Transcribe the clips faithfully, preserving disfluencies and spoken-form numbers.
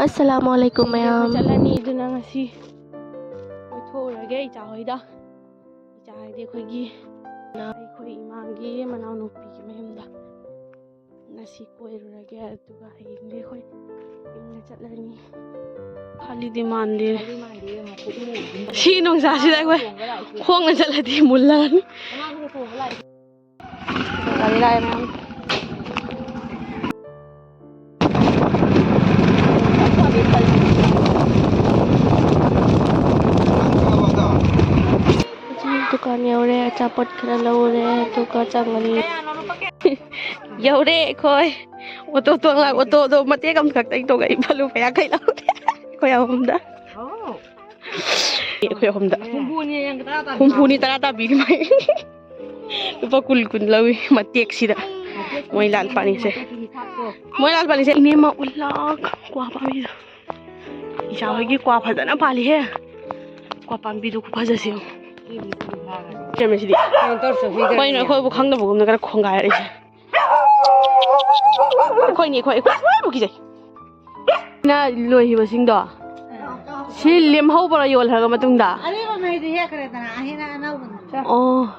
ꯑꯁꯂꯥꯃꯨ ꯑꯂꯥꯏꯀꯨꯝ ꯃꯌꯥꯝ꯫ ꯆꯠꯂꯅꯤ, ꯑꯗꯨꯅ ꯉꯁꯤ ꯀꯣꯏꯊꯣꯛꯎꯔꯒꯦ ꯏꯆꯥ ꯍꯣꯏꯗ꯫ ꯏꯆꯥ ꯍꯥꯏꯗꯤ ꯑꯩꯈꯣꯏꯒꯤ, ꯑꯩꯈꯣꯏ ꯏꯃꯥꯒꯤ ꯃꯅꯥꯎꯅꯨꯄꯤꯒꯤ ꯃꯌꯨꯝꯗ ꯉꯁꯤ ꯀꯣꯏꯔꯨꯔꯒꯦ, ꯑꯗꯨꯒ ꯍꯌꯦꯡꯗꯤ ꯑꯩꯈꯣꯏ ꯌꯨꯝꯗ ꯆꯠꯂꯅꯤ꯫ ꯈꯥꯂꯤꯗꯤ ꯃꯥꯟꯗꯦ꯫ ꯁꯤ ꯅꯨꯡꯁꯥꯁꯤꯗ ꯑꯩꯈꯣꯏ ꯈꯣꯡꯅ ꯆꯠꯂꯗꯤ ꯃꯨꯜꯂꯅꯤ꯫ ꯒꯥꯔꯤ ꯂꯥꯛꯑꯦ ꯃꯌꯥꯝ꯫ ꯍꯧꯖꯤꯛ ꯗꯨꯀꯥꯟ ꯌꯧꯔꯦ, ꯑꯆꯥꯄꯣꯠ ꯈꯔ ꯂꯧꯔꯦ, ꯑꯗꯨꯒ ꯆꯪꯉꯅꯤ꯫ ꯌꯧꯔꯦ ꯑꯩꯈꯣꯏ꯫ ꯑꯣꯇꯣ ꯇꯣꯡꯂ-, ꯑꯣꯇꯣꯗꯣ ꯃꯇꯦꯛ ꯑꯃꯈꯛꯇꯪ ꯇꯣꯡꯉꯛꯏ, ꯏꯕꯥ ꯂꯨꯄꯥ ꯌꯥꯡꯈꯩ ꯂꯧꯔꯦ ꯑꯩꯈꯣꯏ ꯑꯍꯨꯝꯗ꯫ ꯑꯩꯈꯣꯏ ꯑꯍꯨꯝꯗ ꯍꯨꯝꯐꯨꯅꯤ, ꯇꯔꯥ ꯇꯥꯕꯤꯔꯤ ꯃꯥꯏ꯫ ꯂꯨꯄꯥ ꯀꯨꯟ ꯀꯨꯟ ꯂꯧꯏ ꯃꯇꯦꯛꯁꯤꯗ꯫ ꯃꯣꯏ ꯂꯥꯜ ꯄꯥꯅꯤꯁꯦ꯫ ꯃꯣꯏ ꯂꯥꯜ ꯄꯥꯅꯤꯁꯦ꯫ ꯏꯅꯦꯝꯃ ꯎꯜꯂꯛ ꯀ꯭ꯋꯥ ꯄꯥꯝꯕꯤꯗꯣ꯫ ꯏꯆꯥ ꯍꯣꯏꯒꯤ ꯀ꯭ꯋꯥ ꯐꯖꯅ ꯄꯥꯜꯂꯤꯍꯦ꯫ ꯀ꯭ꯋꯥ ꯄꯥꯝꯕꯤꯗꯣ ꯈꯨꯐꯖꯁꯦ ꯌꯦꯡꯉꯨ꯫ ꯁꯦꯝꯃꯦ ꯁꯤꯗꯤ꯫ ꯀꯩꯅꯣ ꯑꯩꯈꯣꯏꯕꯨ ꯈꯪꯗꯕꯒꯨꯝꯅ ꯈꯔ ꯈꯣꯡꯒꯥꯏꯔꯛꯏꯁꯦ꯫ ꯑꯩꯈꯣꯏꯅꯤ, ꯑꯩꯈꯣꯏ, ꯑꯩꯈꯣꯏ ꯂꯣꯏꯕꯨ ꯀꯤꯖꯩ꯫ ꯅ ꯂꯣꯏꯈꯤꯕꯁꯤꯡꯗꯣ ꯁꯤ ꯂꯦꯝꯍꯧꯕ꯭ꯔꯣ ꯌꯣꯜꯈ꯭ꯔꯕ ꯃꯇꯨꯡꯗ? ꯑꯔꯤꯕ ꯃꯩꯗꯤ ꯍꯦꯛꯈ꯭ꯔꯦꯗꯅ, ꯑꯍꯦꯟ ꯑꯅꯧꯕꯅꯤ꯫ ꯑꯣ꯫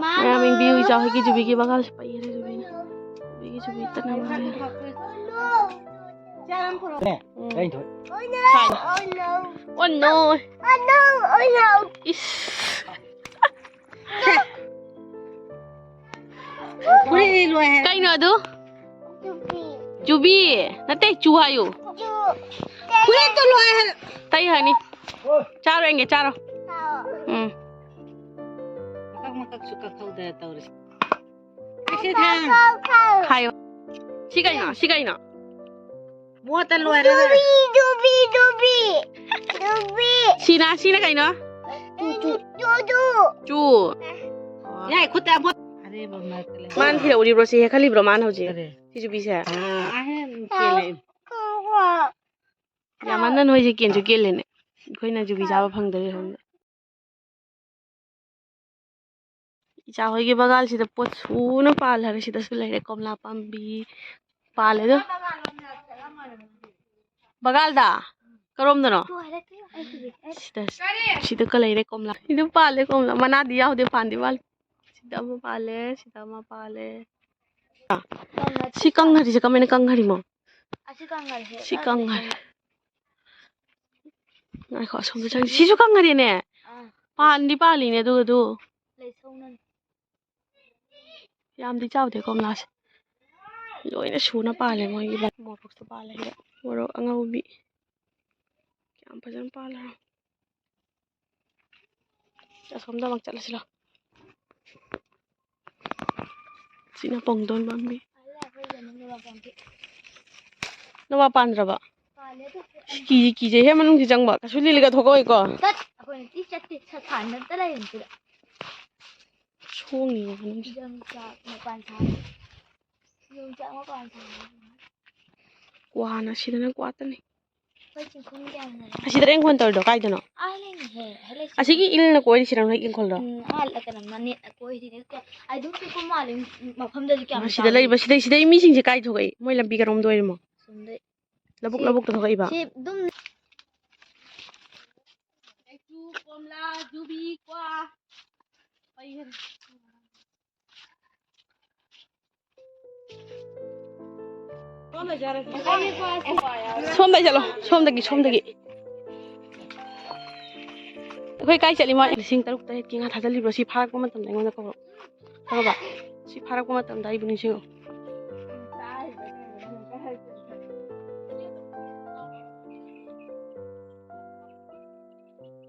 ꯃꯌꯥꯝ ꯌꯦꯡꯕꯤꯌꯨ, ꯏꯆꯥ ꯍꯣꯏꯒꯤ ꯖꯨꯕꯤꯒꯤ ꯕꯒꯥꯟꯁꯦ ꯄꯩꯔꯦ ꯖꯨꯕꯤꯅ꯫ ꯖꯨꯕꯤꯒꯤ ꯖꯨꯕꯤ ꯇꯠꯅꯕ ꯉꯥꯏꯔꯦ꯫ ꯎꯝ꯫ Oh no. ꯏꯁ꯫ ꯐꯨꯔꯤꯠ ꯂꯣꯏ ꯍꯥꯏ꯫ ꯀꯩꯅꯣ ꯑꯗꯨ? ꯆꯨꯕꯤ꯫ ꯅꯠꯇꯦ, ꯆꯨ ꯍꯥꯏꯌꯨ꯫ ꯐꯨꯔꯤꯠꯇꯣ ꯂꯣꯏ ꯍꯥꯏ꯫ ꯇꯩ ꯍꯥꯏꯅꯤ꯫ ꯆꯥꯔꯣ, ꯌꯦꯡꯒꯦ, ꯆꯥꯔꯣ꯫ ꯎꯝ꯫ ꯃꯀꯛ ꯃꯀꯛꯁꯨ ꯀꯛꯍꯧꯗ ꯇꯧꯔꯤꯁꯦ꯫ ꯁꯤ ꯊꯥꯡ꯫ ꯍꯥꯏꯌꯣ꯫ ꯁꯤ ꯀꯩꯅꯣ? ꯁꯤ ꯀꯩꯅꯣ? ꯃꯣꯠꯇ ꯂꯣꯏꯔꯦ꯫ ꯗꯨꯕꯤ, ꯗꯨꯕꯤ, ꯗꯨꯕꯤ, ꯗꯨꯕꯤ꯫ ꯁꯤꯅ, ꯁꯤꯅ ꯀꯩꯅꯣ? ꯆꯨ, ꯆꯨ꯫ ꯆꯨ, ꯆꯨ꯫ ꯆꯨ꯫ ꯌꯥꯏ, ꯈꯨꯠꯇ ꯑꯃꯣꯠ-, ꯑꯔꯦꯕ ꯃꯔꯛꯇ ꯂꯩ꯫ ꯃꯥꯅ ꯊꯤꯔꯛꯎꯔꯤꯕ꯭ꯔꯣ? ꯁꯤ ꯍꯦꯛꯍꯜꯂꯤꯕ꯭ꯔꯣ ꯃꯥꯅ ꯍꯧꯖꯤꯛ? ꯀꯔꯤ? ꯁꯤ ꯖꯨꯕꯤꯁꯦ? ꯑꯥ, ꯍꯦꯟ ꯀꯦꯜꯂꯦ꯫ ꯌꯥꯝꯃꯟꯗꯅ ꯅꯣꯏꯁꯦ ꯀꯦꯟꯁꯨ ꯀꯦꯜꯂꯦꯅꯦ꯫ ꯑꯩꯈꯣꯏꯅ ꯖꯨꯕꯤ ꯆꯥꯕ ꯐꯪꯗꯕꯩ ꯁꯣꯝꯗ꯫ ꯏꯆꯥ ꯍꯣꯏꯒꯤ ꯕꯒꯥꯟꯁꯤꯗ ꯄꯣꯠ ꯁꯨꯅ ꯄꯥꯜꯂꯦ ꯍꯥꯏꯕ꯫ ꯁꯤꯗꯁꯨ ꯂꯩꯔꯦ ꯀꯣꯝꯂꯥ ꯄꯥꯝꯕꯤ ꯄꯥꯜꯂꯦ ꯑꯗꯣ꯫ ꯕꯒꯥꯜꯗ? ꯀꯔꯣꯝꯗꯅꯣ? ꯇꯨ ꯍꯥꯏꯔꯛꯀꯦ, ꯑꯩ ꯇꯨꯕꯤ-, ꯑꯩ ꯁꯤꯗ, ꯁꯤꯗꯀ ꯂꯩꯔꯦ ꯀꯣꯝꯂꯥ꯫ ꯁꯤꯗ ꯄꯥꯜꯂꯦ ꯀꯣꯝꯂꯥ꯫ ꯃꯅꯥꯗꯤ ꯌꯥꯎꯗꯦ, ꯄꯥꯟꯗꯤ ꯄꯥꯜꯂꯦ꯫ ꯁꯤꯗ ꯑꯃ ꯄꯥꯜꯂꯦ, ꯁꯤꯗ ꯑꯃ ꯄꯥꯜꯂꯦ꯫ ꯑꯥ, ꯁꯤ ꯀꯪꯍꯔꯤꯁꯦ ꯀꯃꯥꯏꯅ ꯀꯪꯍꯔꯤꯃꯣ? ꯑꯁꯤ ꯀꯪꯍꯔꯤꯁꯦ ꯁꯤ ꯀꯪꯍꯔꯤ꯫ ꯉꯥꯏꯈꯣ, ꯑꯁꯣꯝꯗ ꯆꯪꯁꯤ꯫ ꯁꯤꯁꯨ ꯀꯪꯍꯔꯤꯅꯦ꯫ ꯑꯥ꯫ ꯄꯥꯟꯗꯤ ꯄꯥꯜꯂꯤꯅꯦ ꯑꯗꯨꯒ ꯑꯗꯨ꯫ ꯂꯩꯁꯧꯅꯅꯤ꯫ ꯌꯥꯝꯗꯤ ꯆꯥꯎꯗꯦ ꯀꯣꯝꯂꯥꯁꯦ꯫ ꯂꯣꯏꯅ ꯁꯨꯅ ꯄꯥꯜꯂꯦ ꯃꯣꯏꯒꯤ ꯃꯣꯔꯣꯛꯁꯨ ꯄꯥꯜꯂꯦ ꯁꯤꯗ꯫ ꯃꯣꯔꯣꯛ ꯑꯉꯧꯕꯤ꯫ ꯀꯌꯥꯝ ꯐꯖꯅ ꯄꯥꯜꯂꯦ꯫ ꯑꯁꯣꯝꯗ ꯑꯃꯨꯛ ꯆꯠꯂꯁꯤ ꯂꯥꯎ꯫ ꯁꯤꯅ ꯄꯣꯡꯗꯣꯟ ꯄꯥꯝꯕꯤ꯫ ꯅꯋꯥ ꯄꯥꯟꯗ꯭ꯔꯕ? ꯄꯥꯜꯂꯦ ꯑꯗꯨ꯫ ꯁꯤ ꯀꯤ-, ꯀꯤꯖꯩꯍꯦ ꯃꯅꯨꯡꯁꯤ ꯆꯪꯕ꯫ ꯀꯩꯁꯨ ꯂꯤꯂꯒ ꯊꯣꯛꯂꯛꯑꯣꯏꯀꯣ? ꯇꯠ! ꯑꯩꯈꯣꯏꯅ ꯇꯤ ꯆꯠꯇꯦ꯫ ꯁꯠ ꯊꯥꯟꯕ ꯑꯝꯇ ꯂꯩꯔꯝꯗꯦ꯫ ꯁꯣꯡꯉꯤꯕ ꯃꯅꯨꯡꯁꯤ꯫ ꯌꯣꯡꯆꯥꯛ ꯃꯄꯥꯟ ꯁꯥꯠꯂꯤ꯫ ꯌꯣꯡꯆꯥꯛ ꯃꯄꯥꯟ ꯁꯥꯠꯂꯤ꯫ ꯀ꯭ꯋꯥꯅ ꯁꯤꯗꯅ ꯀ꯭ꯋꯥꯇꯅꯤ꯫ ꯑꯩꯈꯣꯏ ꯆꯤꯡꯈꯣꯡ ꯀꯌꯥꯝ ꯂꯩ? ꯑꯁꯤꯗ ꯏꯪꯈꯣꯜ ꯇꯧꯔꯤꯗꯣ ꯀꯥꯏꯗꯅꯣ? ꯑꯥ, ꯂꯩꯅꯦꯍꯦ, ꯍꯦ, ꯂꯩ꯫ ꯑꯁꯤꯒꯤ ꯏꯜꯅ ꯀꯣꯏꯔꯤꯁꯤꯔ ꯅꯣꯏ ꯏꯪꯈꯣꯜꯗꯣ? ꯎꯝ, ꯑꯥ, ꯀꯩꯅꯣ, ꯅꯅꯦꯠꯅ ꯀꯣꯏꯔꯤꯅꯦ꯫ ꯑꯗꯨꯝ ꯄꯤꯛꯄ ꯃꯥꯜꯂꯦ, ꯃꯐꯝꯗꯗꯤ ꯀꯌꯥꯝ ꯁꯤꯗ ꯆꯥꯎꯗꯦ꯫ ꯂꯩꯕ, ꯁꯤꯗꯩ, ꯁꯤꯗꯩ ꯃꯤꯁꯤꯡꯁꯦ ꯀꯥꯏ ꯊꯣꯛꯂꯛꯏ? ꯃꯣꯏ ꯂꯝꯕꯤ ꯀꯔꯣꯝꯗ ꯑꯣꯏꯔꯤꯃꯣ? ꯑꯁꯣꯝꯗꯩ꯫ ꯂꯧꯕꯨꯛ, ꯁꯤ, ꯂꯧꯕꯨꯛꯇ ꯊꯣꯛꯂꯛꯏꯕ? ꯁꯤ ꯑꯗꯨꯝ ꯂꯩꯆꯨ, ꯀꯣꯝꯂꯥ, ꯌꯨꯕꯤ, ꯀ꯭ꯋꯥ꯫ ꯁꯣꯝꯗ ꯆꯠꯂꯣ, ꯁꯣꯝꯗꯒꯤ, ꯁꯣꯝꯗꯒꯤ꯫ ꯑꯩꯈꯣꯏ ꯀꯥꯏ ꯆꯠꯂꯤ? ꯃꯥ ꯂꯤꯁꯤꯡ ꯇꯔꯨꯛ ꯇꯔꯦꯠꯀꯤ ꯉꯥ ꯊꯥꯖꯤꯜꯂꯤꯕ꯭ꯔꯣ? ꯁꯤ ꯐꯥꯔꯛꯄ ꯃꯇꯝꯗ ꯑꯩꯉꯣꯟꯗ ꯀꯧꯔꯛꯑꯣ꯫ ꯈꯪꯉꯕ? ꯁꯤ ꯐꯥꯔꯛꯄ ꯃꯇꯝꯗ ꯑꯩꯕꯨ ꯅꯤꯡꯁꯤꯡꯉꯛꯑꯣ꯫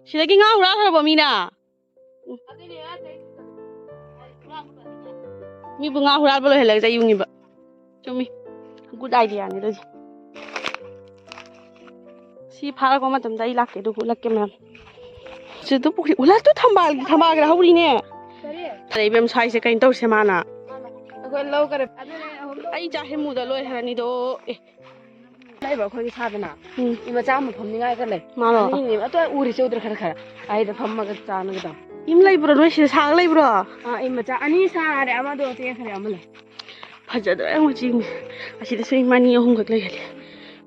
ꯁꯤꯗꯒꯤ ꯉꯥ ꯍꯨꯔꯥꯟꯈ꯭ꯔꯕꯣ ꯃꯤꯅ? ꯃꯤꯕꯨ ꯉꯥ ꯍꯨꯔꯥꯟꯕ ꯂꯣꯏꯍꯜꯂꯒ ꯆꯩ ꯌꯨꯡꯉꯤꯕ꯫ ꯆꯨꯝꯃꯤ꯫ Good idea ꯅꯤ ꯑꯗꯨꯗꯤ꯫ ꯁꯤ ꯐꯥꯔꯛꯄ ꯃꯇꯝꯗ ꯑꯩ ꯂꯥꯛꯀꯦ, ꯑꯗꯨꯒ ꯎꯠꯂꯛꯀꯦ ꯃꯌꯥꯝ꯫ ꯁꯤꯗ ꯄꯨꯈ꯭ꯔꯤ, ꯎꯂꯥ ꯇꯨ ꯊꯝꯕꯥꯜ, ꯊꯝꯕꯥꯜꯒ ꯍꯧꯔꯤꯅꯦ꯫ ꯀꯔꯤ? ꯑꯗꯩ ꯏꯕꯦꯝ ꯁ꯭ꯋꯥꯏꯁꯦ ꯀꯩꯅꯣ ꯇꯧꯔꯤꯁꯦ ꯃꯥꯅ꯫ ꯑꯩꯈꯣꯏ ꯂꯧ ꯈꯔ ꯑꯗꯨꯅꯦ ꯑꯍꯨꯝ ꯑꯩ ꯆꯥꯛ ꯍꯦꯟ ꯃꯨꯗ ꯂꯣꯏꯈ꯭ꯔꯅꯤꯗꯣ꯫ ꯑꯦ꯫ ꯂꯩꯕ ꯑꯩꯈꯣꯏꯒꯤ ꯁꯥꯗꯅ꯫ ꯎꯝ꯫ ꯏꯃꯆꯥ ꯑꯃ ꯐꯝꯅꯤꯡꯉꯥꯏꯒ ꯂꯩ꯫ ꯃꯥꯔꯣ? ꯑꯅꯤꯅꯦ꯫ ꯑꯇꯣ ꯎꯔꯤꯁꯦ ꯎꯗ꯭ꯔꯥ ꯈꯔ ꯈꯔ꯫ ꯑꯩꯗ ꯐꯝꯃꯒ ꯆꯥꯅꯒꯗꯕ꯫ ꯌꯨꯝ ꯂꯩꯕ꯭ꯔꯣ? ꯅꯣꯏ ꯁꯤꯗ ꯁꯥꯔꯒ ꯂꯩꯕ꯭ꯔꯣ? ꯑꯥ, ꯏꯃꯆꯥ ꯑꯅꯤ ꯁꯥꯔꯦ, ꯑꯃꯗꯣ ꯇꯦꯛꯈ꯭ꯔꯦ, ꯑꯃ ꯂꯩ꯫ ꯐꯖꯗꯣꯔꯦ ꯌꯦꯡꯉꯣ ꯆꯤꯡ꯫ ꯑꯁꯤꯗꯁꯨ ꯏꯃꯥ ꯑꯅꯤ ꯑꯍꯨꯝꯈꯛ ꯂꯩꯍꯜꯂꯦ꯫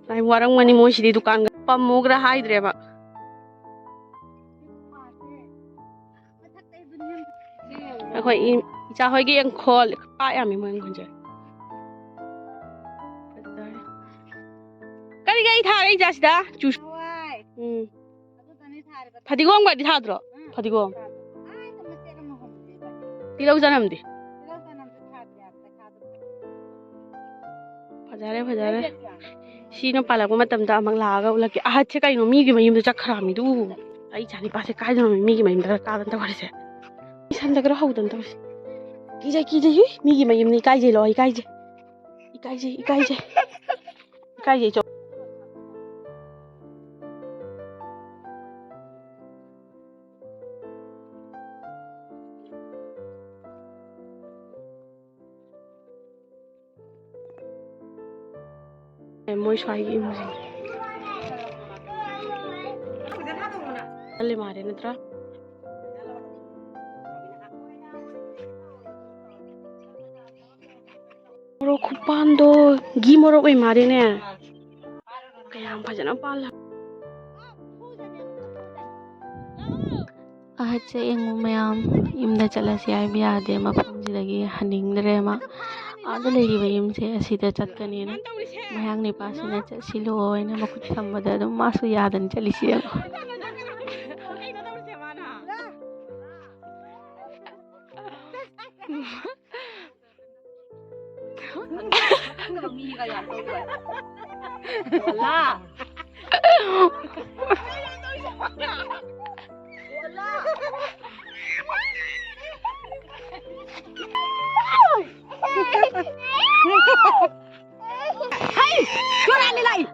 ꯂꯥꯏ ꯋꯥꯔꯝꯒꯅꯤ ꯃꯣꯏꯁꯤꯗꯤ, ꯗꯨꯀꯥꯟꯒ ꯄꯝꯃꯨꯒ꯭ꯔꯥ ꯍꯥꯏꯗ꯭ꯔꯦꯕ꯫ ꯑꯩꯈꯣꯏ ꯏ-, ꯏꯆꯥ ꯍꯣꯏꯒꯤ ꯏꯪꯈꯣꯜ ꯄꯥꯛ ꯌꯥꯝꯃꯤ ꯃꯣꯏ ꯏꯪꯈꯣꯜꯁꯦ꯫ ꯀꯔꯤ ꯀꯔꯤ ꯊꯥꯔꯦ ꯏꯆꯥꯁꯤꯗ? ꯆꯨ-, ꯍꯋꯥꯏ꯫ ꯎꯝ꯫ ꯑꯗꯨꯗꯅꯤ ꯊꯥꯔꯤꯕ꯫ ꯐꯗꯤꯒꯣꯝꯒꯗꯤ ꯊꯥꯗ꯭ꯔꯣ? ꯎꯝ꯫ ꯐꯗꯤꯒꯣꯝ꯫ ꯑꯥ, ꯃꯆꯦꯠ ꯑꯃ ꯍꯧꯕꯅꯦ ꯏꯕꯥꯅꯤ꯫ ꯇꯤꯜꯍꯧ ꯆꯅꯝꯗꯤ? ꯇꯤꯜꯍꯧ ꯆꯅꯝꯁꯨ ꯊꯥꯗ꯭ꯔꯦ, ꯄꯩꯁꯥꯗꯣ꯫ ꯐꯖꯔꯦ, ꯐꯖꯔꯦ꯫ ꯁꯤꯅ ꯄꯥꯜꯂꯛꯄ ꯃꯇꯝꯗ ꯑꯃꯨꯛ ꯂꯥꯛꯑꯒ ꯎꯠꯂꯛꯀꯦ꯫ ꯑꯍꯠꯁꯦ ꯀꯩꯅꯣ ꯃꯤꯒꯤ ꯃꯌꯨꯝꯗ ꯆꯠꯈ꯭ꯔꯃꯤꯗꯨ? ꯑꯩ ꯏꯆꯥꯅꯤꯄꯥꯁꯦ ꯀꯥꯏꯗꯅꯣ ꯃꯤꯒꯤ ꯃꯌꯨꯝꯗ ꯀꯥꯗꯅ ꯇꯧꯔꯤꯁꯦ? ꯏꯁꯟꯗꯒꯔ ꯍꯧꯗꯅ ꯇꯧꯔꯤꯁꯦ꯫ ꯀꯤꯖꯩ, ꯀꯤꯖꯩ, ꯃꯤꯒꯤ ꯃꯌꯨꯝꯅꯤ, ꯏꯀꯥꯏꯖꯩ ꯂꯣ, ꯏꯀꯥꯏꯖꯩ꯫ ꯏꯀꯥꯏꯖꯩ, ꯏꯀꯥꯏꯖꯩ꯫ ꯏꯀꯥꯏꯖꯩ ꯆꯣ꯫ ꯑꯦ, ꯃꯣꯏ ꯁ꯭ꯋꯥꯏꯒꯤ ꯏꯃꯨꯡꯁꯤꯡ꯫ ꯆꯠꯂꯦ ꯃꯥꯜꯂꯦ ꯅꯠꯇ꯭ꯔꯥ? ꯃꯣꯔꯣꯛ ꯈꯨꯄꯥꯟꯗꯣ ꯘꯤ ꯃꯣꯔꯣꯛ ꯑꯣꯏ ꯃꯥꯜꯂꯦꯅꯦ꯫ ꯀꯌꯥꯝ ꯐꯖꯅ ꯄꯥꯜꯂꯦ꯫ ꯑꯍꯠꯁꯦ ꯌꯦꯡꯉꯨ ꯃꯌꯥꯝ, ꯌꯨꯝꯗ ꯆꯠꯂꯁꯤ ꯍꯥꯏꯕ ꯌꯥꯗꯦ, ꯃꯐꯝꯁꯤꯗꯒꯤ ꯍꯟꯅꯤꯡꯗ꯭ꯔꯦ ꯃꯥ꯫ ꯑꯥꯗ ꯂꯩꯔꯤꯕ ꯌꯨꯝꯁꯦ ꯑꯁꯤꯗ ꯆꯠꯀꯅꯤꯅ ꯃꯌꯥꯡ ꯅꯤꯄꯥꯁꯤꯅ ꯆꯠꯁꯤꯜꯂꯣ ꯍꯥꯏꯅ ꯃꯈꯨꯠ ꯊꯝꯕꯗ ꯑꯗꯨꯝ ꯃꯥꯁꯨ ꯌꯥꯗꯅ ꯆꯠꯂꯤꯁꯤ ꯌꯦꯡꯉꯨ꯫ ꯈꯪꯗꯕ ꯃꯤꯒ ꯌꯥꯝ ꯇꯧꯕ꯫ ꯑꯣꯂꯥ꯫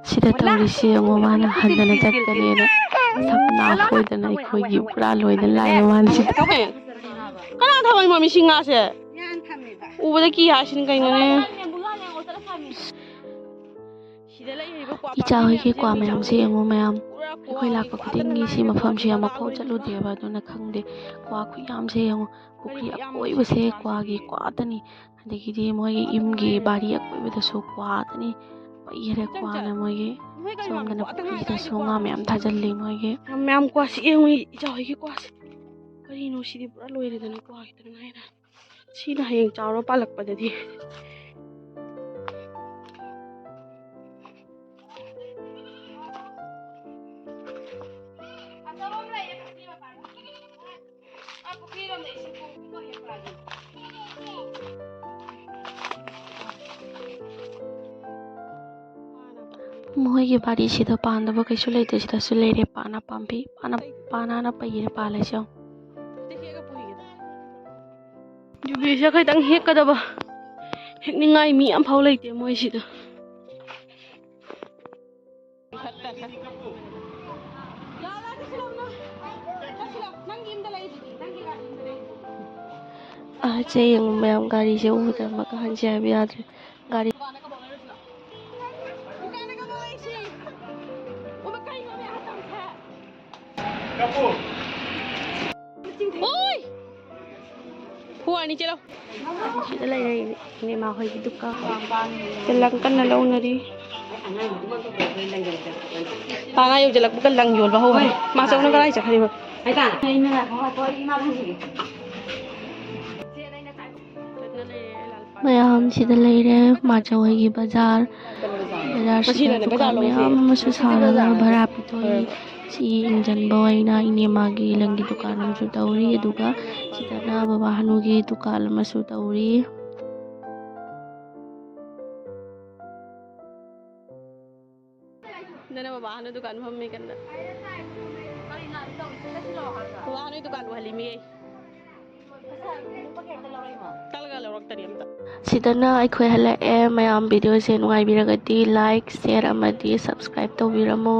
ꯁꯤꯗ ꯇꯧꯔꯤꯁꯤ ꯌꯦꯡꯉꯣ, ꯃꯥꯅ ꯍꯟꯗꯅ ꯆꯠꯀꯅꯦꯅ ꯁꯝꯅ ꯍꯣꯏꯗꯅ ꯑꯩꯈꯣꯏꯒꯤ ꯄꯨꯔꯥ ꯂꯣꯏꯅ ꯂꯥꯛꯑꯦ ꯃꯥꯅ ꯁꯤꯗ꯫ ꯀꯅꯥ ꯊꯝꯃꯛꯏꯃꯣ ꯃꯤꯁꯤꯡ ꯉꯥꯁꯦ? ꯎꯕꯗ ꯀꯤ ꯍꯥꯏꯁꯤꯅꯤ ꯀꯩꯅꯣꯅꯦ꯫ ꯁꯤꯗ ꯂꯩꯔꯤꯕ ꯀ꯭ꯋꯥ ꯏꯆꯥ ꯄꯥꯝꯕꯤ ꯍꯣꯏꯒꯤ ꯃꯌꯥꯝꯁꯦ ꯀ꯭ꯋꯥ ꯌꯦꯡꯉꯨ ꯃꯌꯥꯝꯁꯦ ꯃꯌꯥꯝ꯫ ꯄꯨꯔꯥ ꯀ꯭ꯋꯥ ꯑꯩꯈꯣꯏ ꯂꯥꯛꯄ ꯈꯨꯗꯤꯡꯒꯤ ꯁꯤ ꯃꯐꯝꯁꯦ ꯑꯃꯨꯛꯐꯥꯎ ꯆꯠꯂꯨꯗꯦꯕ, ꯑꯗꯨꯅ ꯈꯪꯗꯦ꯫ ꯀ꯭ꯋꯥ ꯈꯨꯌꯥꯝꯁꯦ ꯌꯦꯡꯉꯨ, ꯄꯨꯈ꯭ꯔꯤ ꯑꯀꯣꯏꯕꯁꯦ ꯀ꯭ꯋꯥꯒꯤ ꯀ꯭ꯋꯥꯇꯅꯤ꯫ ꯑꯗꯒꯤꯗꯤ ꯃꯣꯏꯒꯤ ꯌꯨꯝꯒꯤ ꯕꯥꯔꯤ ꯑꯀꯣꯏꯕꯗꯁꯨ ꯀ꯭ꯋꯥꯇꯅꯤ꯫ ꯄꯩꯔꯦ ꯀ꯭ꯋꯥꯅ ꯃꯣꯏꯒꯤ꯫ ꯁꯣꯝꯗꯅ ꯄꯨꯈ꯭ꯔꯤꯁꯤꯗꯁꯨ ꯉꯥ ꯃꯌꯥꯝ ꯊꯥꯖꯤꯜꯂꯤ ꯃꯣꯏꯒꯤ꯫ ꯃꯌꯥꯝ ꯀ꯭ꯋꯥꯁꯤ ꯌꯦꯡꯉꯨ, ꯏꯆꯥ ꯍꯣꯏꯒꯤ ꯀ꯭ꯋꯥꯁꯤ꯫ ꯀꯔꯤꯅꯣ ꯁꯤꯗꯤ ꯄꯨꯔꯥ ꯂꯣꯏꯔꯦꯗꯅ, ꯀ꯭ꯋꯥ ꯈꯛꯇ ꯉꯥꯏꯔꯦ꯫ ꯁꯤꯅ ꯍꯌꯦꯡ ꯆꯥꯎꯔ ꯄꯥꯜꯂꯛꯄꯗꯗꯤ꯫ ꯃꯈꯣꯏꯒꯤ ꯕꯥꯔꯤꯁꯤꯗ ꯄꯥꯟꯗꯕ ꯀꯩꯁꯨ ꯂꯩꯇꯦ꯫ ꯁꯤꯗꯁꯨ ꯂꯩꯔꯦ ꯄꯥꯅ ꯄꯥꯝꯕꯤ꯫ ꯄꯥꯅ, ꯄꯥꯅꯥꯅ ꯄꯩꯔꯦ ꯄꯥꯜꯂꯤꯁꯦ ꯌꯦꯡꯉꯨ꯫ ꯌꯨꯕꯤꯁꯦ ꯈꯤꯇꯪ ꯍꯦꯛꯀꯗꯕ, ꯍꯦꯛꯅꯤꯡꯉꯥꯏ ꯃꯤ ꯑꯝꯐꯥꯎ ꯂꯩꯇꯦ ꯃꯣꯏꯁꯤꯗ꯫ ꯑꯥ, ꯁꯦ ꯌꯦꯡꯉꯨ ꯃꯌꯥꯝ, ꯒꯥꯔꯤꯁꯦ ꯎꯕꯗ ꯑꯃꯨꯛꯀ ꯍꯟꯁꯦ ꯍꯥꯏꯕ ꯌꯥꯗ꯭ꯔꯦ꯫ ꯒꯥꯔꯤ꯫ ꯑꯣꯏ! ꯐꯨ ꯑꯅꯤ ꯆꯦꯜꯂꯣ꯫ ꯁꯤꯗ ꯂꯩꯔꯦ ꯏꯅꯦꯃ ꯍꯣꯏꯒꯤ ꯗꯨꯀꯥꯟ꯫ ꯁꯤꯗ ꯂꯪ ꯀꯟꯅ ꯂꯧꯅꯔꯤ꯫ ꯄꯥꯅ ꯌꯧꯁꯤꯜꯂꯛꯄꯒ ꯂꯪ ꯌꯣꯟꯕ ꯍꯧꯔꯦ꯫ ꯃꯥꯆꯧꯅ ꯀꯗꯥꯏ ꯆꯠꯈ꯭ꯔꯤꯕ? ꯃꯌꯥꯝ ꯁꯤꯗ ꯂꯩꯔꯦ, ꯃꯥꯆꯧ ꯍꯣꯏꯒꯤ ꯕꯖꯥꯔ꯫ ꯕꯖꯥꯔꯁꯤꯗ ꯗꯨꯀꯥꯟ ꯃꯌꯥꯝ ꯑꯃꯁꯨ ꯁꯥꯔꯒ ꯚꯔꯥ ꯄꯤꯊꯣꯛꯏ꯫ ꯁꯤ ꯌꯦꯡꯁꯤꯟꯕ ꯑꯣꯏꯅ ꯏꯅꯦ ꯃꯥꯒꯤ ꯂꯪꯒꯤ ꯗꯨꯀꯥꯟ ꯑꯃꯁꯨ ꯇꯧꯔꯤ, ꯑꯗꯨꯒ ꯁꯤꯗꯅ ꯕꯕꯥ ꯍꯅꯨꯒꯤ ꯗꯨꯀꯥꯟ ꯑꯃꯁꯨ ꯇꯧꯔꯤ꯫ ꯅꯅ ꯕꯕꯥ ꯍꯅꯨ ꯗꯨꯀꯥꯟ ꯐꯝꯃꯤ ꯀꯟꯅ꯫ ꯕꯕꯥ ꯍꯅꯨ ꯗꯨꯀꯥꯟ ꯎꯍꯜꯂꯤꯃꯤ ꯑꯩ꯫ ꯆꯠꯂꯒ ꯂꯧꯔꯛꯇꯔꯤ ꯑꯝꯇ꯫ ꯁꯤꯗꯅ ꯑꯩꯈꯣꯏ ꯍꯜꯂꯛꯑꯦ꯫ ꯃꯌꯥꯝ ꯚꯤꯗꯤꯑꯣꯁꯦ ꯅꯨꯡꯉꯥꯏꯕꯤꯔꯒꯗꯤ like, share ꯑꯃꯗꯤ subscribe ꯇꯧꯕꯤꯔꯝꯃꯣ꯫